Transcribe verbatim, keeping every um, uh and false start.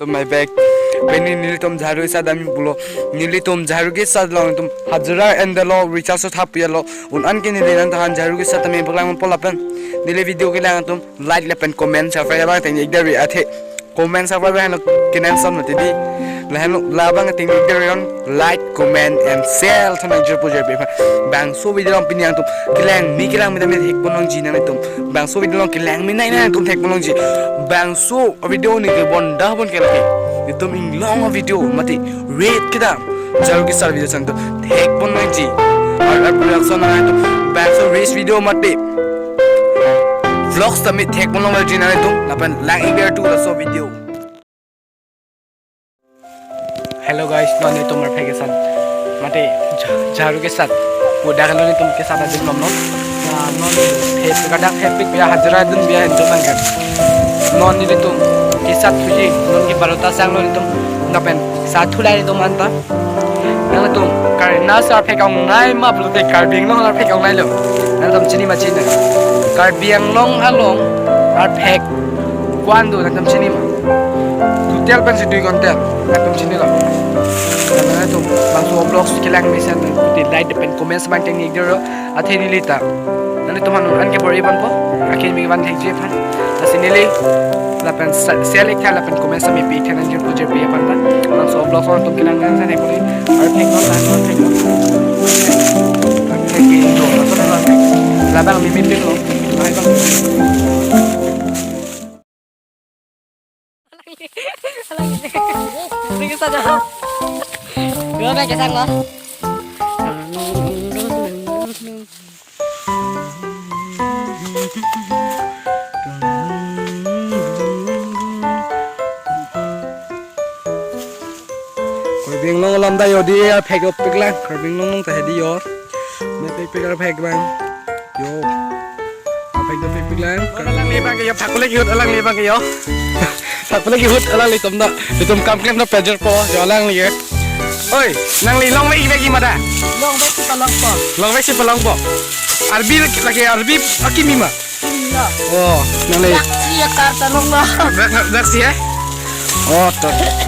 To my back. Pini nelitum jharu kesat damji pulo. Nelitum jharu kesat along itum hajira endalo, recharge thap pialo. Un-an ke neli nangtumphan jharu kesat tame paklang po lapen neli video kelang atum like lapen comment subscribe abang teng ik deri athe. Comment subscribe abang lo kenen som mati di. Lahenlo labang teng ik deri on like, comment and share thon nang jur pujar pe. Bangso video along pini nangtum kelang mi kelang mi tame thek pon longji nanglitum. Bangso video along kelang mi nai nangtum thek pon longji. Bangso video ni ke bon dah bon ke lake. Itum inglong video mati. Wait kita. Jharu kesat video sang tu thek pon longji. Ar ar production nang tu bangso race video mati. Vlogs tame thek pon longji nanglitum. Lapen lang ik ber tu laso video. Hello guys, non itum arphek kesat. Mati jha- jharu kesat. Udah kalau itum kesat aja belum non. Nah, non phek kadak phek pik ya hajira dun biya hentu tangkan. Non nelitum kesat puji, non ke barota sang non itum. Ngapen satu lai itum anta. Nangtum Karbi Anglong arphek ong nai ma pulote Karbi Anglong arphek ong nai lo. Nangtum chini ma chini. Karbi Anglong along arphek kuan do nangtum chini ma. Dui tal pensi dui kontel nangtum chini lo. Nangtum bangso vlogs kelang mesen di like lapen comment semanteng ni dero athe neli ta. Nanglitum aphan un-an ke bor-i ponpo. Akin mi van thekji aphan. Lasi neli lapen sa- share ik tha lapen comment sami pi ik tha nang jur pujar pi aphan ta. Bangso vlogs along itum kelang nang sana puli. Arphek non, arphek non. Arphek ke do, laso na arphek. Labang limit pin lo. Alang ini. Alang ini. Ini kesana. Dua na kesang lo. Karbi Anglong alam ta yo di arphek yo pik lang. Karbi Anglong ta hedi yo. Mepik pik arphek bang. Yo. Arphek yo pik pik lang. Alangli bang ke yo, phak pulek yut alangli bang ke yo. Phak pulek yut alanglitum ta. Itum kam klem ta pressure po, yo alangli ye. Oi, nangli longvek vek i ma da? Longvek si palongpo. Longvek si palongpo. Arbi lake, lake arbi akimi ma? Kimi lo. Oh, nangli. Daksi ya kar ta longlo. Dak, daksi ya? Oh, to.